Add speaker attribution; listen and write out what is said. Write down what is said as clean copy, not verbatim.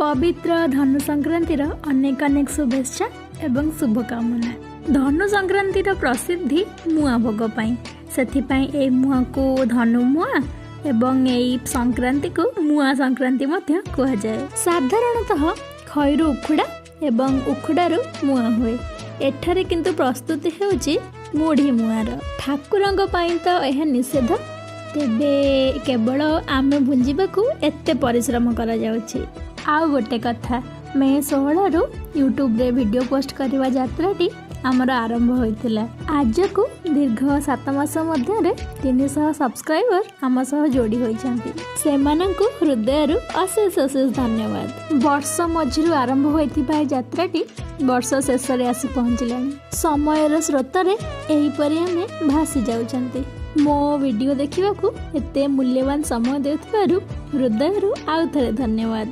Speaker 1: ପବିତ୍ର ଧନୁ ସଂକ୍ରାନ୍ତିର ଅନେକ ଅନେକ ଶୁଭେଚ୍ଛା ଏବଂ ଶୁଭକାମନା। ଧନୁ ସଂକ୍ରାନ୍ତିର ପ୍ରସିଦ୍ଧି ମୁଆଁ ଭୋଗ ପାଇଁ। ସେଥିପାଇଁ ଏଇ ମୁଆଁକୁ ଧନୁ ମୁଆଁ ଏବଂ ଏଇ ସଂକ୍ରାନ୍ତିକୁ ମୁଆଁ ସଂକ୍ରାନ୍ତି ମଧ୍ୟ କୁହାଯାଏ। ସାଧାରଣତଃ ଖଇରୁ ଉଖୁଡ଼ା ଏବଂ ଉଖୁଡ଼ାରୁ ମୁଆଁ ହୁଏ। ଏଠାରେ କିନ୍ତୁ ପ୍ରସ୍ତୁତି ହେଉଛି ମୁଢ଼ି ମୁଆଁର। ଠାକୁରଙ୍କ ପାଇଁ ତ ଏହା ନିଷେଧ, ତେବେ କେବଳ ଆମେ ଭୁଞ୍ଜିବାକୁ ଏତେ ପରିଶ୍ରମ କରାଯାଉଛି। ଆଉ ଗୋଟେ କଥା, ମେ 16ରୁ ୟୁଟ୍ୟୁବରେ ଭିଡ଼ିଓ ପୋଷ୍ଟ କରିବା ଯାତ୍ରାଟି ଆମର ଆରମ୍ଭ ହୋଇଥିଲା। ଆଜକୁ ଦୀର୍ଘ 7 ମାସ ମଧ୍ୟରେ 300 ସବସ୍କ୍ରାଇବର ଆମ ସହ ଯୋଡ଼ି ହୋଇଛନ୍ତି। ସେମାନଙ୍କୁ ହୃଦୟରୁ ଅଶେଷ ଅଶେଷ ଧନ୍ୟବାଦ। ବର୍ଷ ମଝିରୁ ଆରମ୍ଭ ହୋଇଥିବା ଏ ଯାତ୍ରାଟି ବର୍ଷ ଶେଷରେ ଆସି ପହଞ୍ଚିଲାଣି। ସମୟର ସ୍ରୋତରେ ଏହିପରି ଆମେ ଭାସି ଯାଉଛନ୍ତି। ମୋ ଭିଡ଼ିଓ ଦେଖିବାକୁ ଏତେ ମୂଲ୍ୟବାନ ସମୟ ଦେଉଥିବାରୁ ହୃଦୟରୁ ଆଉ ଥରେ ଧନ୍ୟବାଦ।